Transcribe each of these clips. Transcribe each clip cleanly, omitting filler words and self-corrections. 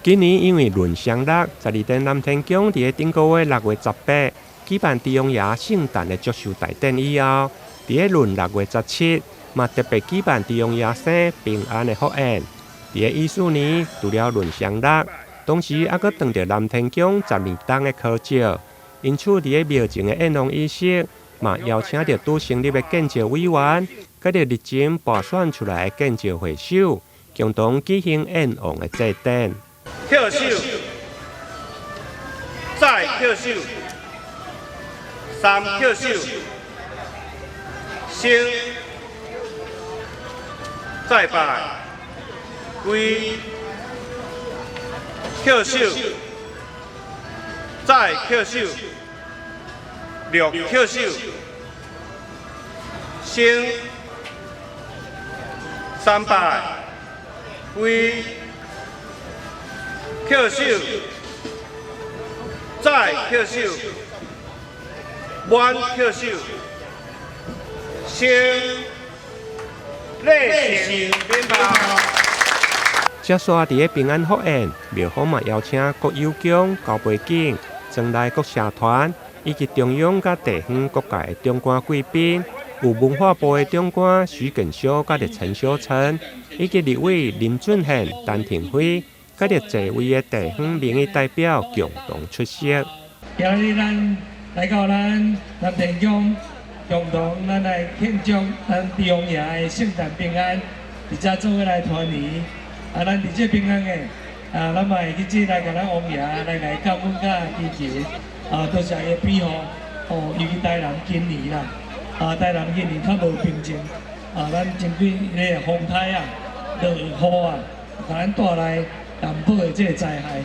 今年因為閏雙六，十二殿南天宮佇咧頂個月6月18舉辦豬王爺聖誕的祝壽大典以後，佇咧閏6月17嘛特別舉辦豬王爺生平安的福宴。佇咧乙巳年，除了閏雙六，同時猶閣撞著南天宮12冬的科醮，因此佇咧廟前的宴王儀式，嘛邀請著拄成立的建醮委員，佮著日前跋選出來的建醮會首，共同舉行宴王的祭典。叩首，再叩首，三叩首，升，再拜，跪，叩首，再叩首，六叩首，升，三拜，跪，叩首，再叩首，滿叩首，升，禮成免拜。接續佇咧平安福宴，廟方嘛邀請國有宮、高背景、莊內各社團以及中央佮地方各界的長官貴賓，有文化部的長官徐耿修佮著陳修誠，以及立委林俊憲、陳庭輝，佮著濟位的地方民意代表共同出席。今日咱來到咱南天宮，共同咱來慶祝咱豬王爺的聖誕平安，佇遮做伙來團圓。啊，咱佇這平安的，啊，咱嘛會記得來共咱王爺來來感恩佮祈求，啊，多謝伊的庇護，哦，尤其台南今年啦，啊，台南今年較無平靜，啊，咱針對彼個風颱啊、落雨啊，共咱帶來淡薄的這個災害，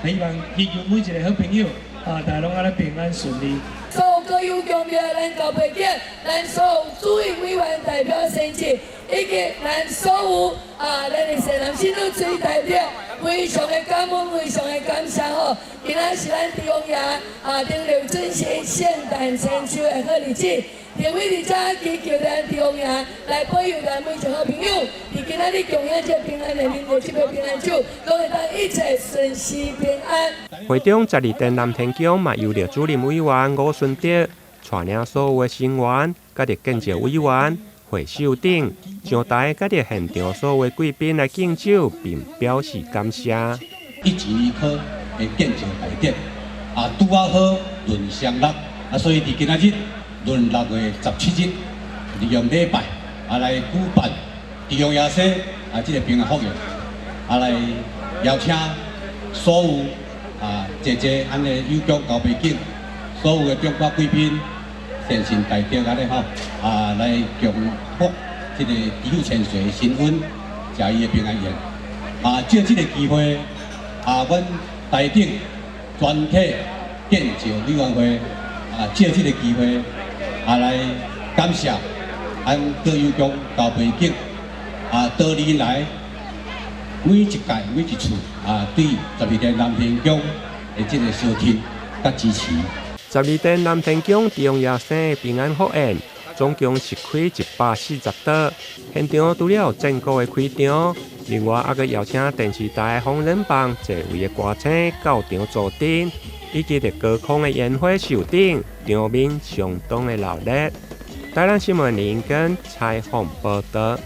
希望祈求每一個好朋友，啊，大家攏按呢平安順利。所有各有宮廟，咱高背景，咱所有主委委員代表先進，以及咱所有啊，咱的善男信女諸代表，非常的感恩，非常的感謝吼。今仔是咱豬王爺啊，頂禮進行聖誕千秋的好日子，特別佇遮祈求咱豬王爺來保佑咱每一個好朋友，佇今仔日共享這平安的啉著這杯平安酒，攏會當一切順遂平安。會中十二殿南天宮嘛，由著主任委員吳順德帶領所有的成員，佮著建醮委員、會首長上台，佮著現場所有的貴賓來敬酒，並表示感謝。一錢一科的建醮大典，啊，拄仔好閏雙六，啊，所以佇今仔日閏6月17日，利用禮拜啊來舉辦豬王爺生啊這个平安福宴，啊來邀請所有啊濟濟按呢有宮高背景，所有的長官貴賓、善信大德按呢吼啊來共福這个豬母千歲的神恩，食伊的平安宴。啊，藉這个機會，啊，阮台頂全體建醮委員會啊，藉這个機會啊來感謝按各有宮高背景啊，多年來每一屆每一次啊，對十二殿南天宮的這个相挺佮支持。十二殿南天宮豬王爺生平安福宴，總共是開140桌。現場除了有戰鼓的開場，另外猶閣邀請電視台封人榜濟位的歌星到場助陣，以及佇高空的煙火秀等，場面相當的熱鬧。台南新聞林根採訪報導。